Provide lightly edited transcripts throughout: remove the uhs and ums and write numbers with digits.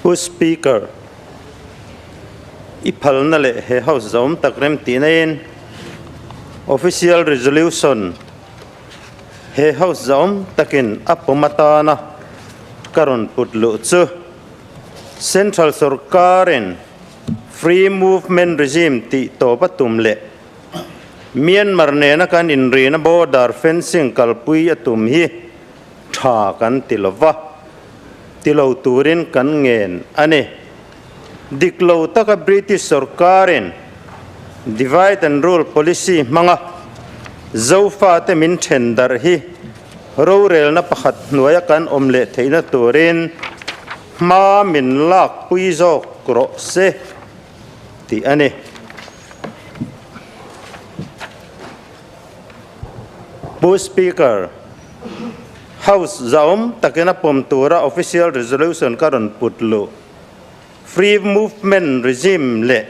Pu Speaker, i phalna leh he House zawm tak rem tih naiin Official Resolution he House zawm takin a pawm atana ka rawn put luh chu Central sorkarin Free Movement Regime tih tawp a tum leh Myanmar nena kan inrina border fencing kalpui a tum hi tha kan ti lo va, ti lo turin kan ngen a ni. Dik lo taka British sorkarin divide and rule policy hmanga Zofate min then darh hi rorelna pakhat hnuaia kan awm leh theihna turin hma min lakpui zawk rawh se tih a ni. Pu Speaker, House zahawm takin a pawm tura Official Resolution ka rawn put luh. Free Movement Regime leh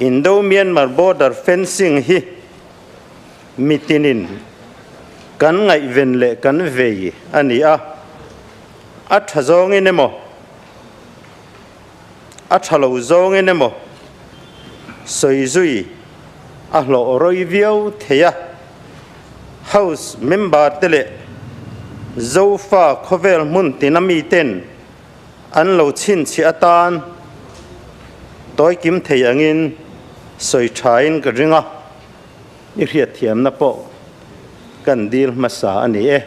Indo-Myanmar Border Fencing hi mitinin kan ngaihven leh kan vei a ni a. A tha zawngin emaw, a tha lo zawngin emaw sawi zui a hlawh rawi viau thei a. House member te leh Zofa khawvel hmun tina miten an lo chhinchhiah atan tawi kim thei angin sawi thain ka ring a, i hriatthiamna pawh kan dil hmasa a ni e.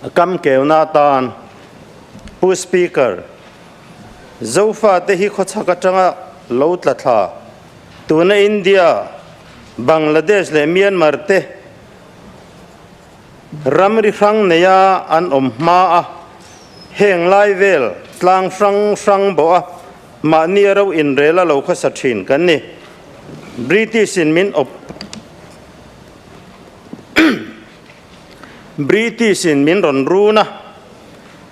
A kam keuna atan Pu Speaker, Zofate hi khawchhak atanga lo tla thla, tuna India, Bangladesh leh Myanmar te ramri hrang neia an awm hma a, heng lai vel tlang hrang hrang bawh a mahni a ro inrel a lo khawsa thin kan ni. British in min awp British in min rawn run a,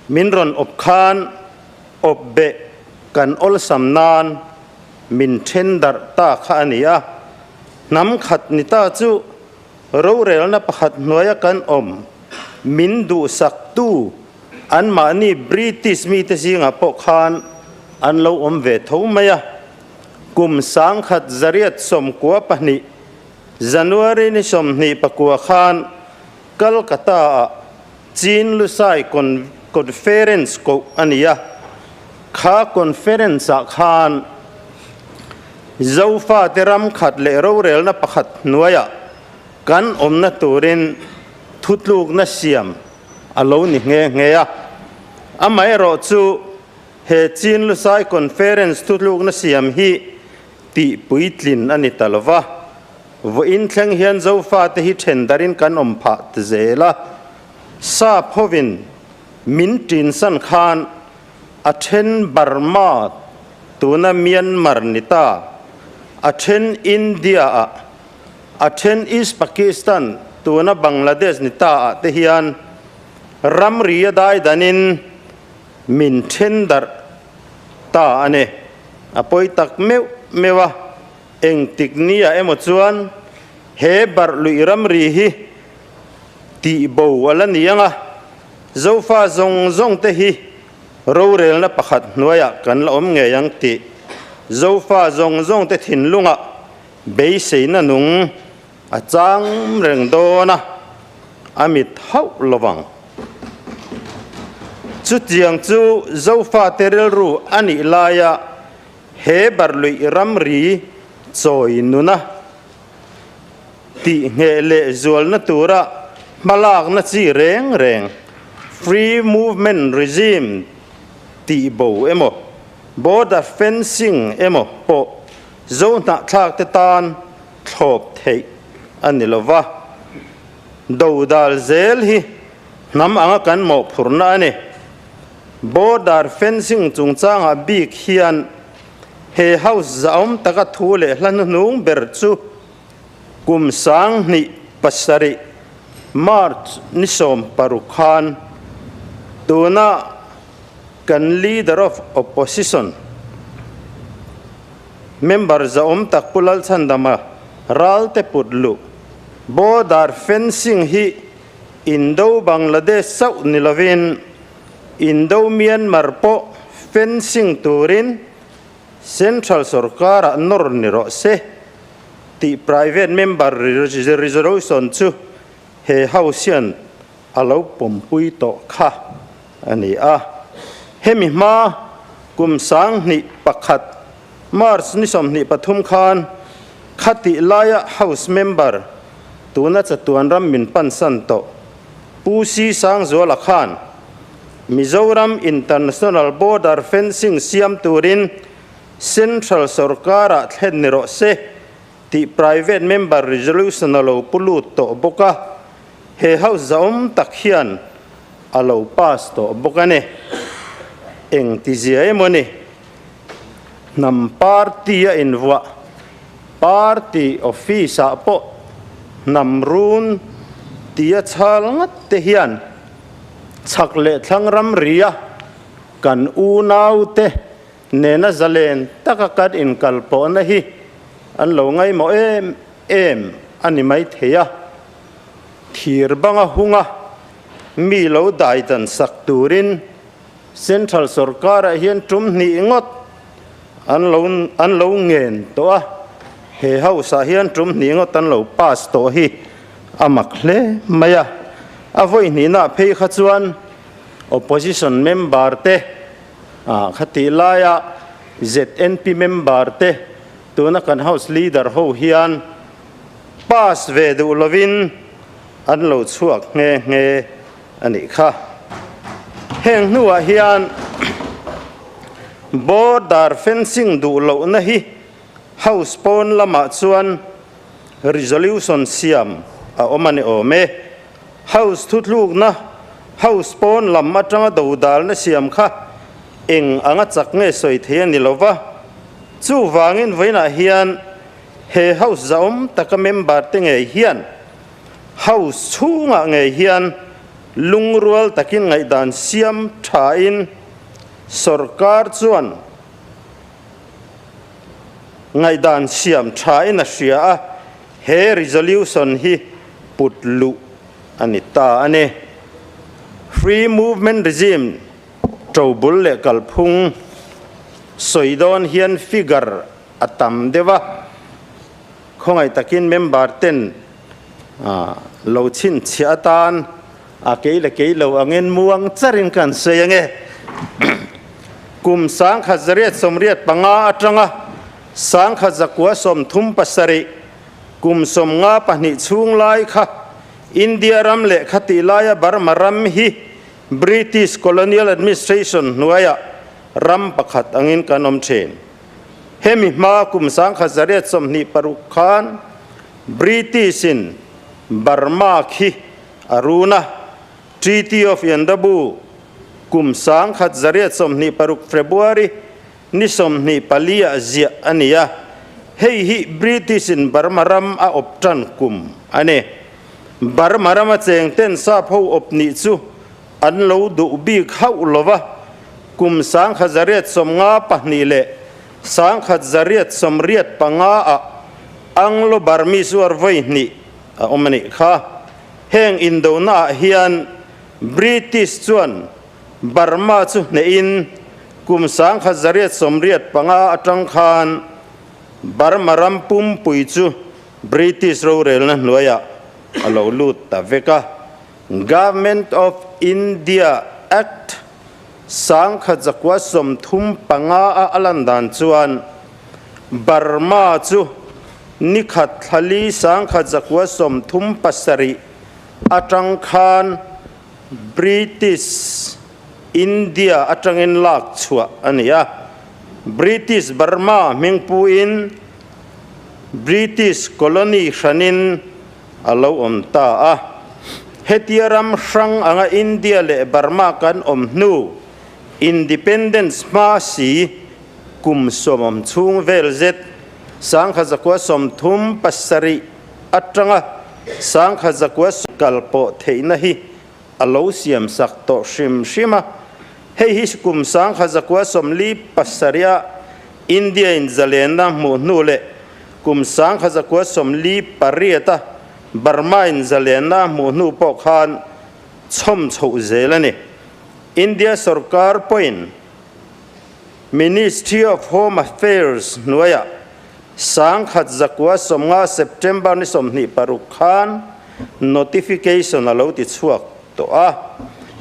min rawn awp khan awp beh kan awlsam nan min then darh ta kha a ni a. Hnam khat ni ta chu rorelna pakhat hnuaia kan awm min duhsaktu anmahni British mite zingah pawh khan an lo awm ve tho mai a. Kum 1912 January ni 24 khan Calcutta-ah Chin Lusai Conference koh a ni a, kha conference-ah khan Zofate ram khat leh rorelna pakhat hnuaiah kan awmna turin thutlukna siam a lo ni nghe nghe a. Amaherawhchu he Chin Lusai Conference thutlukna siam hi tih puitlin a ni ta lo va, vawiin thleng hian Zofate hi then darin kan awm phah ti zel a, sap hovin min tinsan khan a then Burma tuna Myanmar ni ta, a then India ah, a then East Pakistan tuna Bangladesh ni ta ah te hian ramri a dai danin min then darh ta a ni. A pawi tak meuh meuh a, engtik nia emaw chuan he barh luih ramri hi tih bo a la ni ang a, Zofa zawng zawng te hi rorelna pakhat hnuaiah kan la awm ngei ang tih Zofa zawng zawng te thinlungah beiseina nung a chang reng dawn a, a mit hauh lo vang. Chutiang chu Zofate rilru a nih laia he barluih ramri chawi nuna tih ngheh leh zualna tura hmalakna chi reng reng Free Movement Regime tih bo emaw, Border Fencing emaw pawh Zohnahthlakte tan thlawp theih a ni lo va. Dodal zel hi hnam anga kan mawhphurhna a ni. Border fencing chungchangah bik hian he house zahawm taka thu leh hla hnuhnung ber chu kum 2007 March ni 16 khan tuna kan Leader of Opposition member zahawm tak Pu Lalchhandama Ralte put luh Border fencing hi Indo-Bangladesh chauh ni lovin Indo-Myanmar pawh fencing turin Central sorkarah nawr ni rawh se tih private member resolution chu he House hian a lo pawmpui tawh kha a ni a. Hemi hma kum 2001 March ni 23 khan khatih laia House member tuna chatuan ram min pansan tawh Pu Si Sangzuala khan Mizoram International Border Fencing siam turin Central sorkarah thlen ni rawh se tih Private Member Resolution a lo pu lut tawh bawk a, he House zahawm tak hian a lo pass tawh bawk a ni. Eng tizia emaw ni? Hnam party a invuah, party office ah pawh hnam run tia chhal ngat te hian chhak leh thlang ramria kan unaute nena zalen taka kan inkalpawhna hi an lo ngaimawh em em a ni maithei a, thir banga hunga mi lo daidan sak turin Central sorkarah hian tum hnih ngawt an lo an lo ngen tawh a, he house ah hian tum hnih ngawt an lo pass tawh hi a mak hle mai a. A vawi hnihna phei kha chuan opposition member te ah khatih laia ZNP member te tuna kan house leader ho hian pass ve duh lovin an lo chhuak nghe nghe a nih kha. Heng hnuah hian border fencing duh lohna hi House pawn lamah chuan resolution siam a awm a ni awm e. House thutlukna House pawn lam atanga dodalna siam kha eng anga chak nge sawi thei a ni lo va. Chuvangin vawiinah hian he House zahawm taka member te ngei hian House chhungah ngei hian lungrual takin ngaihdan siam thain sorkar chuan ngaihdan siam thain a hria a, he resolution hi put luh a ni ta a ni. Free Movement Regime ṭobul leh kalphung sawi dawn hian figure a tam deuh a. Khawngaih takin member ten lo chhinchhiah atan a kei leh kei lo angin muang charin kan sawi ange. Kum 1985 atanga 1937 kum 52 chhung lai kha India ram leh khatih laia Burma ram hi British Colonial Administration hnuaiah ram pakhat angin kan awm thin. Hemi hma kum 1926 khan British-in Burma khi a run a, Treaty of Yandabu kum 1926 February ni 24 ah ziah a ni a, hei hi British-in Burma ram a awp tan kum a ni. Burma rama cheng ten sap ho awp nih chu an lo duh bik hauh lo va, kum 1952 leh 1985 ah Anglo-Burmese War vawi hnih a awm a nih kha. Heng indona ah hian British chuan Burma chu hnehin kum 1985 atang khan Burma ram pumpui chu British rorelna hnuaiah a lo lut ta vek a. Government of India Act 1935 a a lan dan chuan Burma chu ni khat thla li 1937 atang khan British India atangin lak chhuah a ni a. British Burma hmingpuiin British colony hranin a lo awm ta a. Hetia ram hrang anga India leh Burma kan awm hnu, Independence hma si kum sawmawm chhung vel zet, 1937 atanga 19 kal pawh theihna hi a lo siam sak tawh hrim hrim a. Hei hi kum 1947 a India in zalenna hmuh hnu leh kum 1948 a Burma in zalenna hmuh hnu pawh khan chhawm chhoh zel a ni. India sorkar pawhin Ministry of Home Affairs hnuaiah 1990 September ni 26 khan notification a lo ti chhuak tawh a.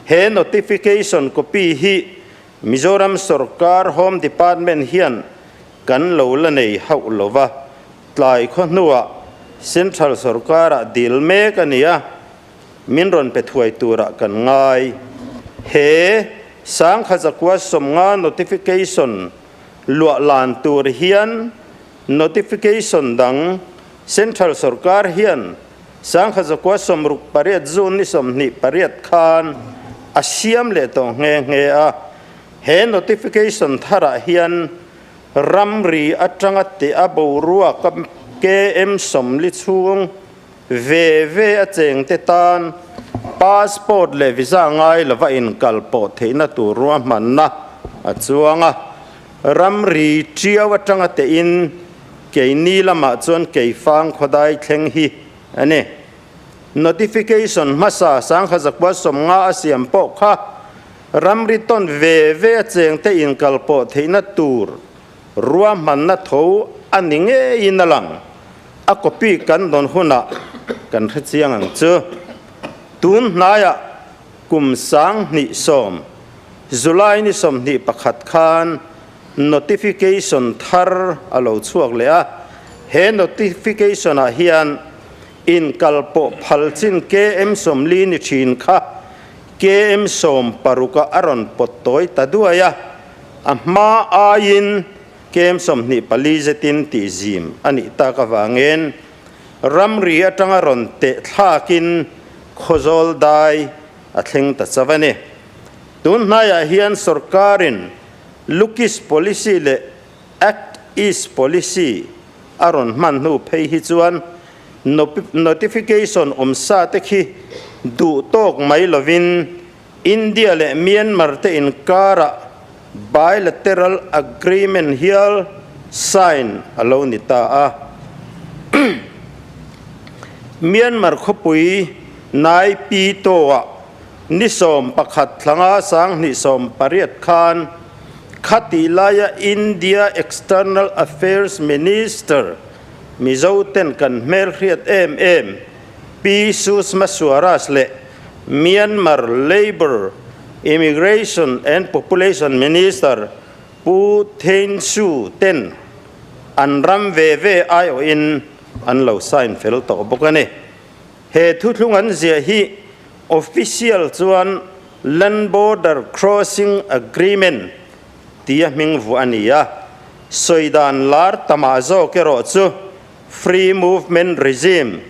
He notification copy hi Mizoram sorkar Home Department hian kan lo la nei hauh lo va, tlai khaw hnuah Central sorkarah dil mek a ni a, min rawn pe thuai turah kan ngai. He 1990 notification luah lan tur hian notification dang Central sorkar hian 1968 June ni 28 khan a siam leh tawh nghe nghe a. He notification tharah hian ramri atanga teh a boruak a KM 40 chhung ve ve a chengte tan passport leh visa ngai lova inkal pawh theihna tur ruahmanna a chuang a. Ramri tiau atanga tehin keini lamah chuan Keifang khawdai thleng hi a ni. Notification hmasa 1990 a siam pawh kha ramri tawn ve ve a chengte inkal pawh theihna tur ruahmanna tho a ni ngeiin a lang. A copy kan dawn hunah kan hre chiang ang chu. Tun hnaiah kum 2010 July ni 21 khan notification thar a lo chhuak leh a. He notification-ah hian inkalpawh phal chin KM 40 ni thin kha KM 16-ah a rawn pawt tawi ta duai a, a hma aiin KM 24 zetin tihzim a nih tak avangin ramri atanga rawn teh thlakin Khawzawl dai a thleng ta chauh a ni. Tun hnaiah hian sorkarin Look East Policy leh Act East Policy a rawn hman hnu phei hi chuan notification awm sa te khi duh tawk mai lovin India leh Myanmar te inkarah bilateral agreement hial sign a lo ni ta a. Myanmar khawpui Nai Pi Taw-ah ni 11 thlanga 2018 khan khatih laia India External Affairs Minister Mizo ten kan hmelhriat em em Pi Sushma Swaraj leh Myanmar Labour, Immigration and Population Minister Pu Thein Suu ten an ram ve ve aiawhin an lo sign fel tawh bawk a ni. He thuthlung an ziah hi official chuan Land Border Crossing Agreement tia hming vuah a ni a, sawi dan lar tamah zawk erawh chu Free Movement Regime,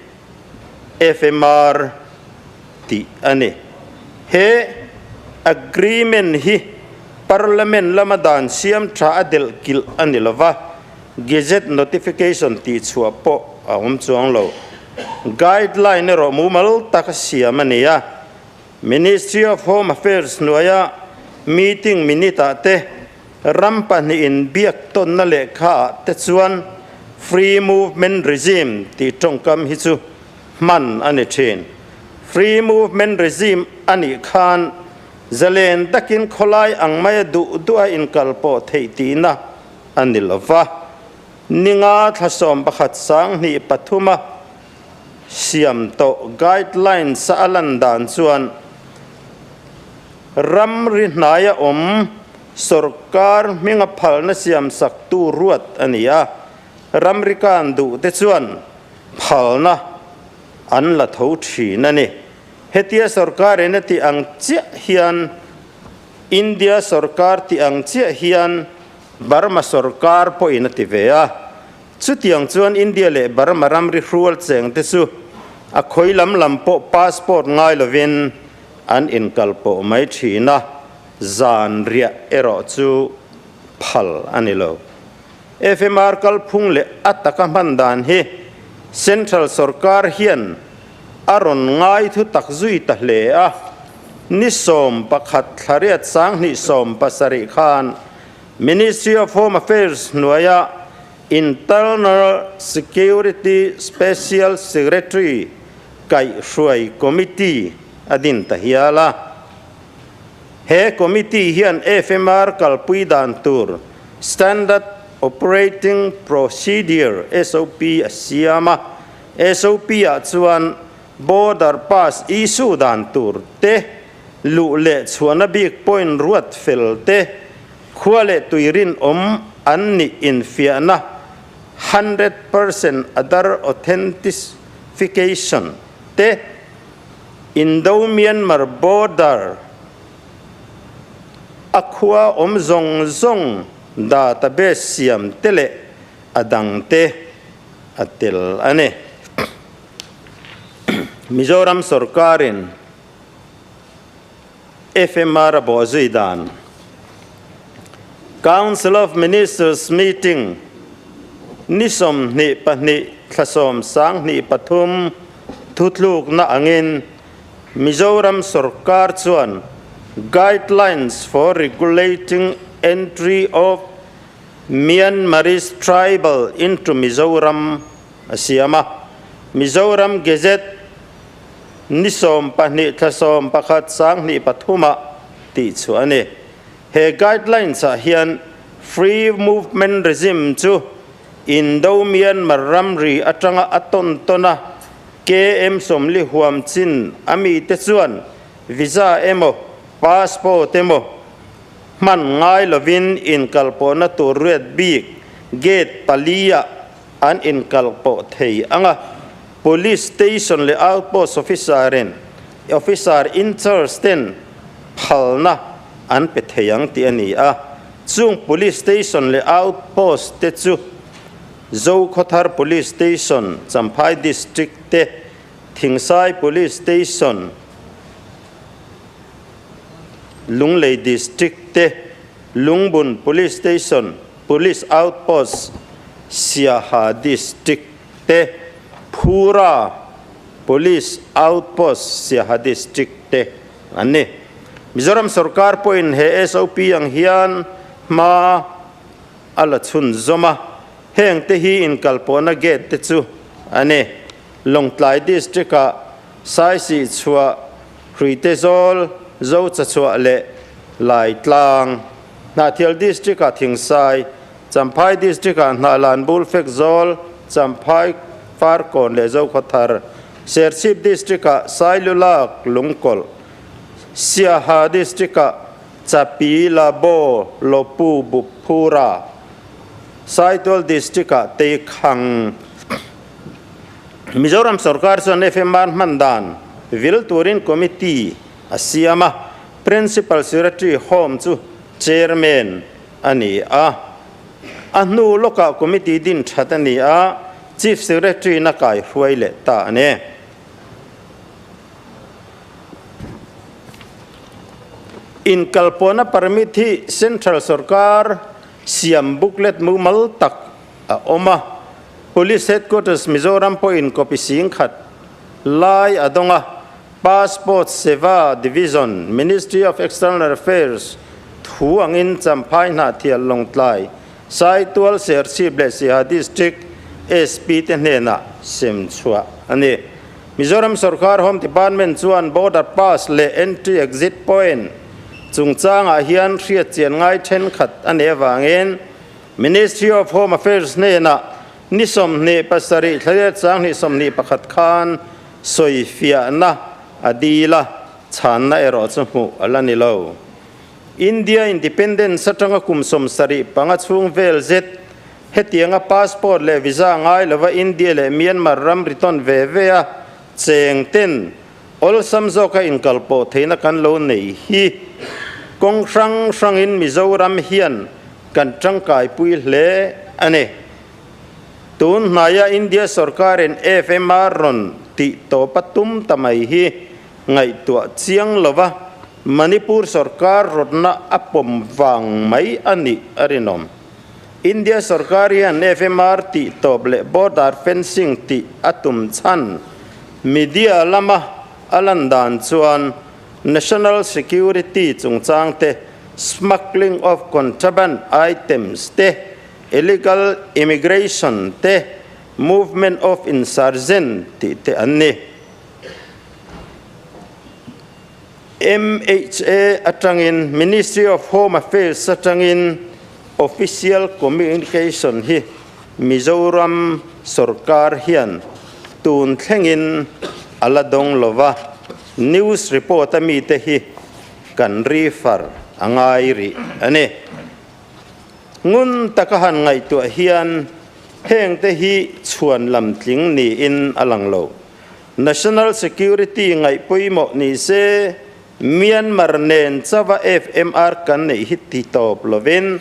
FMR, tih a ni. He agreement hi Parliament lama dan siam tha a delh kilh a ni lova, Gazette notification tih chhuah pawh a awm chuang lo. Guideline erawh mumal taka siam a ni a, Ministry of Home Affairs hnuaia meeting minute-ah te ram pahnihin biak tawnna lehkhaah te chuan Free Movement Regime tih tawngkam hi chu hman a ni thin. Free Movement Regime a nih khan zalen takin khawlai ang maia duh duha inkal pawh theih tihna a ni lo va. Ninga thla 11 2003 a siam tawh guidelines a lan dan chuan ramri hnaia awm sorkar hminga phalna siam saktu ruat a ni a, ramri kan duh te chuan phalna an la tho thin a ni. Hetia sorkarin a tih ang chiah hian India sorkar tih ang chiah hian Burma sorkar pawhin a ti ve a. Chutiang chuan India leh Burma ramri hrual cheng te chu a khawi lam lam pawh passport ngai lovin an inkal pawh mai thin a, zan riah erawh chu phal a ni lo. FMR kalphung leh a taka hman dan hi Central sorkar hian a rawn ngai thu tak zui ta hle a, ni 11 thlariat 2017 khan Ministry of Home Affairs hnuaia Internal Security Special Secretary kaihhruai Committee a din ta hial a. He committee hian FMR kalpui dan tur Standard Operating Procedure, SOP, a siam a. SOP-ah chuan border pass issue dan tur te, luh leh chhuahna bik point ruat fel te, khua leh tui rinawm an nih infiahna, 100% Aadhaar authentification, te, Indo-Myanmar border a khua awm zawng zawng database siam te leh a dang te a tel a ni. Mizoram sorkarin FMR a bawhzui dan Council of Ministers meeting ni 22 thla 23 thutlukna angin Mizoram sorkar chuan Guidelines for Regulating Entry of Myanmarese Tribal into Mizoram a siam a, Mizoram Gazette ni 12 thla 11 2003 ah tih chhuah a ni. He guidelines ah hian Free Movement Regime chu Indo-Myanmar ramri atanga a tawn tawn a, KM 40 huam chin a mite chuan visa emaw passport emaw hman ngai lovin inkalpawhna tur riat bik gate pali ah an inkalpawh thei ang a, Police Station leh Outpost Officer in Officer in Charge ten phalna an pe thei ang tih a ni a, chung Police Station leh Outpost te chu Zokhawthar Police Station, Champhai District te, Thingsai Police Station, Lunglei District te, Lungbun Police Station, Police Outpost, Siaha District te, Phura Police Outpost, Siaha District te an ni. Mizoram sorkar pawhin he SOP ang hian hma a la chhunzawm a, heng te hi inkalpawhna gate te chu a ni. Lawngtlai District-ah Saisih chhuah, Hruitezawl, Zochachhuah leh Laitlang, Hnahthial District-ah Thingsai, Champhai District-ah Hnahlan Bulfekzawl, Champhai Farkawn leh Zokhawthar, Serchhip District-ah Sailulak, Lungkawlh, Siaha District-ah Chapi, Labo, Lopu, Bukphura, Saitual District-ah Teikhang. Mizoram sorkar chuan FMR hman dan vil turin committee a siam a, Principal Secretary Home chu Chairman a ni a. A hnu lawkah committee din that a ni a, Chief Secretary na kai hruai leh ta a ni. Inkalpawhna permit hi Central sorkar siam booklet mumal tak a awm a, Police Headquarters Mizoram pawhin copy 10,000 lai a dawng a, Passport Seva Division, Ministry of External Affairs thu angin Champhai Hnahthial Lawngtlai, Saitual Serchhip leh Siaha District SP te hnenah sem chhuah a ni. Mizoram sorkar Home Department chuan Border Pass leh Entry Exit Point chungchangah hian hriatchian ngai thenkhat a nih avangin Ministry of Home Affairs hnenah ni 27 thla 2021 khan sawifiahna a dil a, chhanna erawh chu hmuh a la ni lo. India Independence atanga kum 75 chhung vel zet hetianga passport leh visa ngai lova India leh Myanmar ram ri tawn ve ve a cheng ten awlsam zawka inkalpawh theihna kan lo nei hi kawng hrang hrangin Mizoram hian kan tangkaipui hle a ni. Tun hnaia India sorkarin FMR rawn tih tawpa tum ta mai hi ngaihtuah chiang lova Manipur sorkar rawtna a pawm vang mai a nih a rinawm. India sorkar hian FMR tih tawp leh border fencing tih a tum chhan media lama a lan dan chuan national security chungchang te, smuggling of contraband items te, illegal immigration te, movement of insurgent tih te an ni. MHA atangin, Ministry of Home Affairs atangin official communication hi Mizoram sorkar hian tun thlengin a la dawng lova, news report a mite hi kan refer a ngai rih a ni. Ngun taka han ngaihtuah hian hengte hi chhuan lam tling niin a lang lo. National Security ngaih pawimawh ni se, Myanmar nen chauha FMR kan neih hi ti tawp lovin,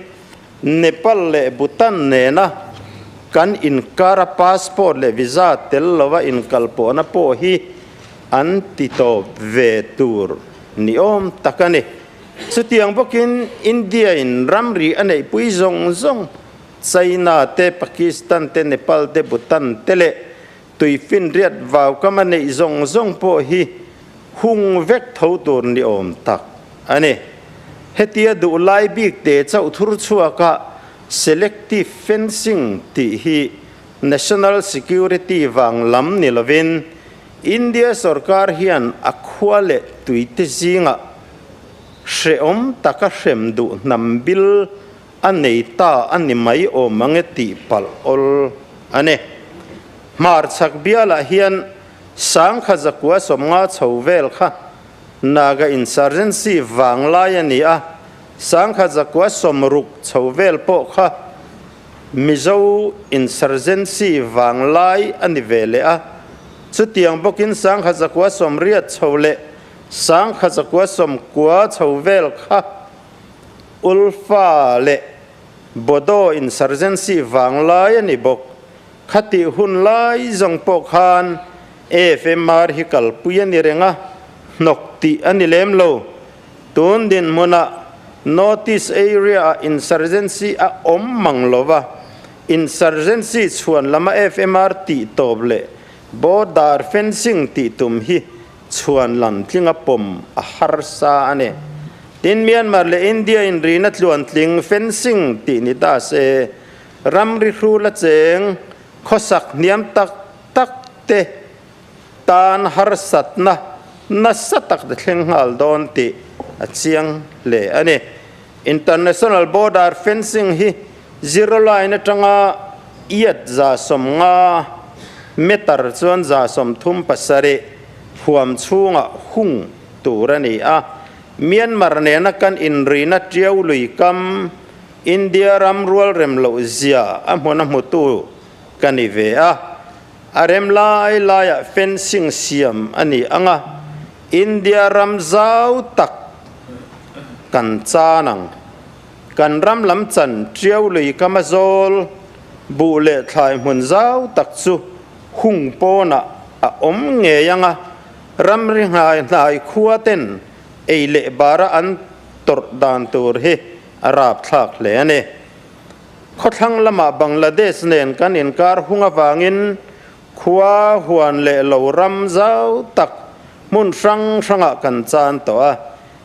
Nepal leh Bhutan nena kan inkara passport leh visa tel lova inkalpawhna pawh hi an ti tawp ve tur ni awm tak a ni. Chutiang bawkin India-in ramri a neihpui zawng zawng, China te, Pakistan te, Nepal te, Bhutan te leh Tuifinriat vaukam a neih zawng zawng pawh hi hung vek tho tur ni awm tak a ni. Hetia duh lai bik te chauh thur chhuaka selective fencing tih hi national security vang lam ni lovin India sorkar hian a khua leh tuite zingah hrehawm taka hrem duh hnam bil a nei ta a ni mai awm ang e tih palh awl a ni. Hmarchhak bialah hian sangkha zakua 50 chho vel kha Naga Insurgency vanglai a ni a, sangkha zakua 60 chho vel pawh kha Mizo Insurgency vanglai a ni ve leh a, chutiang bawkin sangkha zakua 80 chho leh sangkha zakua 90 chho vel kha Ulfa leh Bodo Insurgency vanglai a ni bawk. Khatih hun lai zawng pawh khan AFMR hi kalpui a ni reng a, hnawk tih a ni lem lo. Tun dinhmunah Northeast area-ah insurgency a awm mang lo va, insurgency chhuan lama AFMR tih tawp leh border fencing tih tum hi chhuan lam tlinga pawm a harsa a ni. Tin, Myanmar leh India inrina tluantling fencing tih ni ta se, ramri hrula cheng khawsak hniam tak tak te tan harsatna nasa tak te thleng nghal dawn tih a chiang hle a ni. International border fencing hi zero line atanga iat 150 meter chuan 37 huam chhungah hung tur a ni a. Myanmar nena kan inrina Tiau lui kam India ram rual rem loh zia a hmun a hmutu ka ni ve a. A rem lai laiah fencing siam a ni ang a, India ram zau tak kan chan ang. Kan ram lam chan Tiau lui kama zawl buh leh thlai hmun zau tak chu hung pawnah a awm ngei ang a, ramri hnai hnai khua ten ei leh bara an tawrh dan tur hi a rapthlak hle a ni. Khawthlang lamah Bangladesh nen kan inkar hung avangin khua huan leh lo ram zau tak hmun hrang hrangah kan chan tawh a,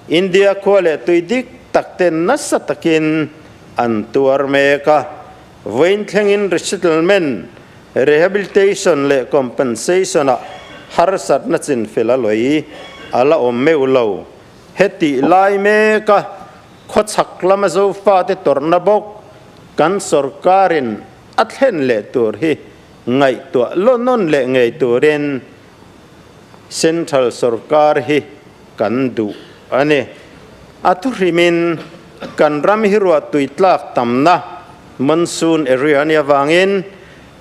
India khua leh tui dik tak ten nasa takin an tuar mek a. Vawiin thlengin resettlement, rehabilitation leh compensation-ah harsatna chinfel a lawih a la awm meuh lo. Hetih lai meka khawchhak lama Zofate tawrhna bawk kan sorkarin a thlen leh tur hi ngaihtuah law nawn leh ngei turin Central sorkar hi kan duh a ni. A thuhrimin kan ram hi ruahtui tlak tamna monsoon area a nih avangin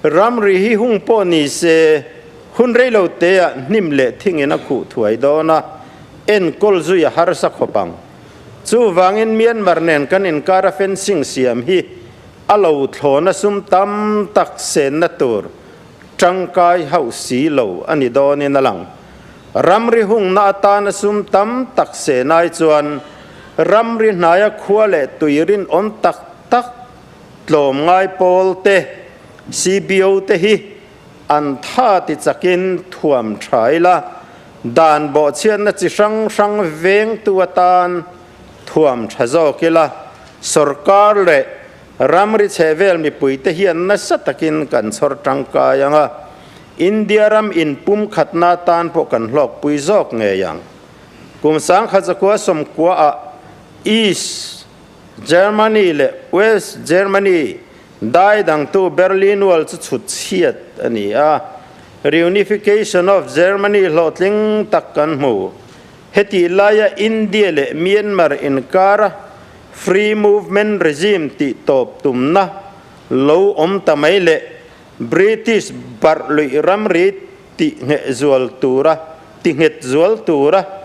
ramri hi hung pawh ni se hun reilo teah hnim leh thingin a khuh thuai dawn a, enkawl zui a harsa khawp ang. Chuvangin Myanmar nen kan inkara fencing siam hi a lo thlawna sum tam tak senna tur tangkai hauh si lo a ni dawnin a lang. Ramri hungna atana sum tam tak senai chuan ramri hnaia khua leh tui rinawm tak tak tlawmngai pawl te, CBO te hi an tha ti chakin thuam tha ila, dan bawhchhiatna chi hrang hrang vengtu atan thuam tha zawk ila, sorkar leh ramri chhehvel mipuite hian nasa takin kan chhawr tangkai ang a, India ram inpumkhatna atan pawh kan hlawkpui zawk ngei ang. Kum 1990 ah East Germany leh West Germany dai dangtu Berlin Wall chu chhut chhiat a ni a, Reunification of Germany hlawhtling tak kan hmu. Hetih laia India leh Myanmar inkara Free Movement Regime tih tawp tumna lo awm ta mai leh British barh luih ramri tih ngheh zual tura ti nghet zual tura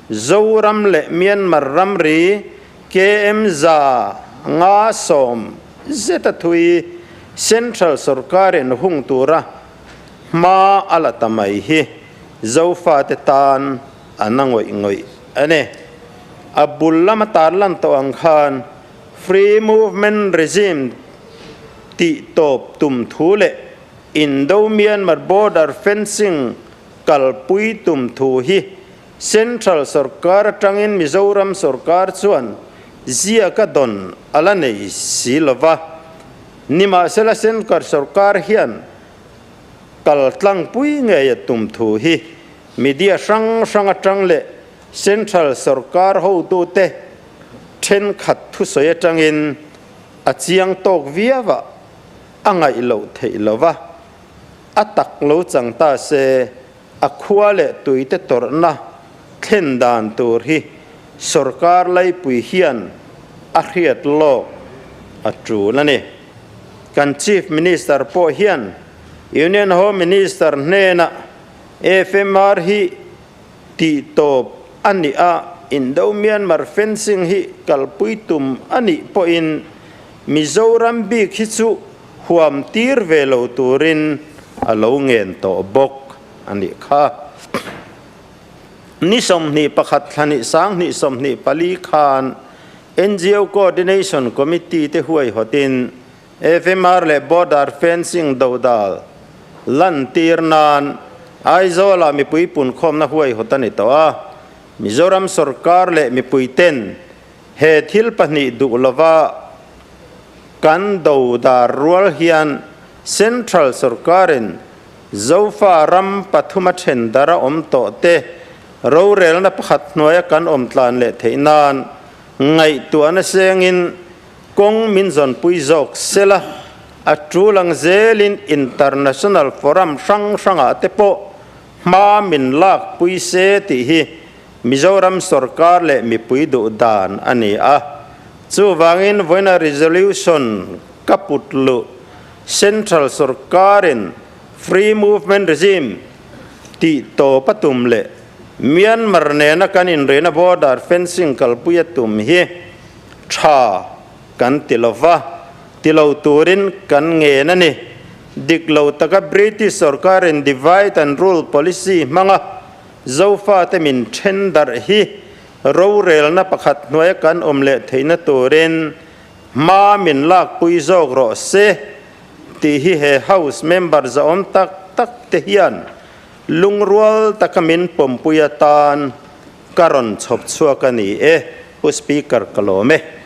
Zoram leh Myanmar ramri KM 510 zeta thui Central sorkarin hung tura hma a la ta mai hi Zofate tan a na ngawih ngawih a ni. A bul lama tarlan tawh ang khan Free Movement Regime tih tawp tum thu leh Indo-Myanmar Border Fencing kalpui tum thu hi Central sorkar atangin Mizoram sorkar chuan ziaka dawn a la nei si lo va. Nimahsela Central sorkar hian kal tlangpui ngei a tum thu hi media hrang hrang atang leh Central sorkar hotute thenkhat thusawi atangin a chiang tawk viau a, a ngaih loh theih lo va, a tak lo chang ta se. A khua leh tuite tawrhna thlen dan tur hi sorkar laipui hian a hriat lawk a tul a ni. Kan Chief Minister pawh hian Union Home Minister hnenah FMR hi tihtawp a nih a, Indo-Myanmar fencing hi kalpui tum a nih pawhin Mizoram bik hi chu huam tir ve lo turin a lo ngen tawh bawk a nih kha. Ni 21 thla ni 2024 khan NGO Coordination Committee te huaihawtin FMR leh Border Fencing dodal lantir nan Aizawlah mipui punkhawmna huaihawt a ni tawh a, Mizoram sorkar leh mipuiten he thil pahnih duh lova Kan dodar rual hian Central sorkarin Zofa ram pathuma then dar a awm tawh te rorelna pakhat hnuaia kan awm tlan leh theih nan ngaihtuahna sengin kawng min zawnpui zawk sela a tul ang zelin international forum hrang hrangah te pawh hma min lakpui se tih hi Mizoram sorkar leh mipui duh dan a ni a. Chuvangin vawiina resolution ka put luh Central sorkarin Free Movement Regime tih tawp a tum leh Myanmar nena kan inrina border fencing kalpui a tum hi tha kan ti lo va, ti lo turin kan ngen a ni. Dik lo taka British sorkarin divide and rule policy hmanga Zofate min then darh hi rorelna pakhat hnuaia kan awm leh theihna turin hma min lakpui zawk rawh se tih hi he House member zahawm tak tak te hian lungrual taka min pawmpui atan ka rawn chhawp chhuak a ni e, Pu Speaker ka lawm e.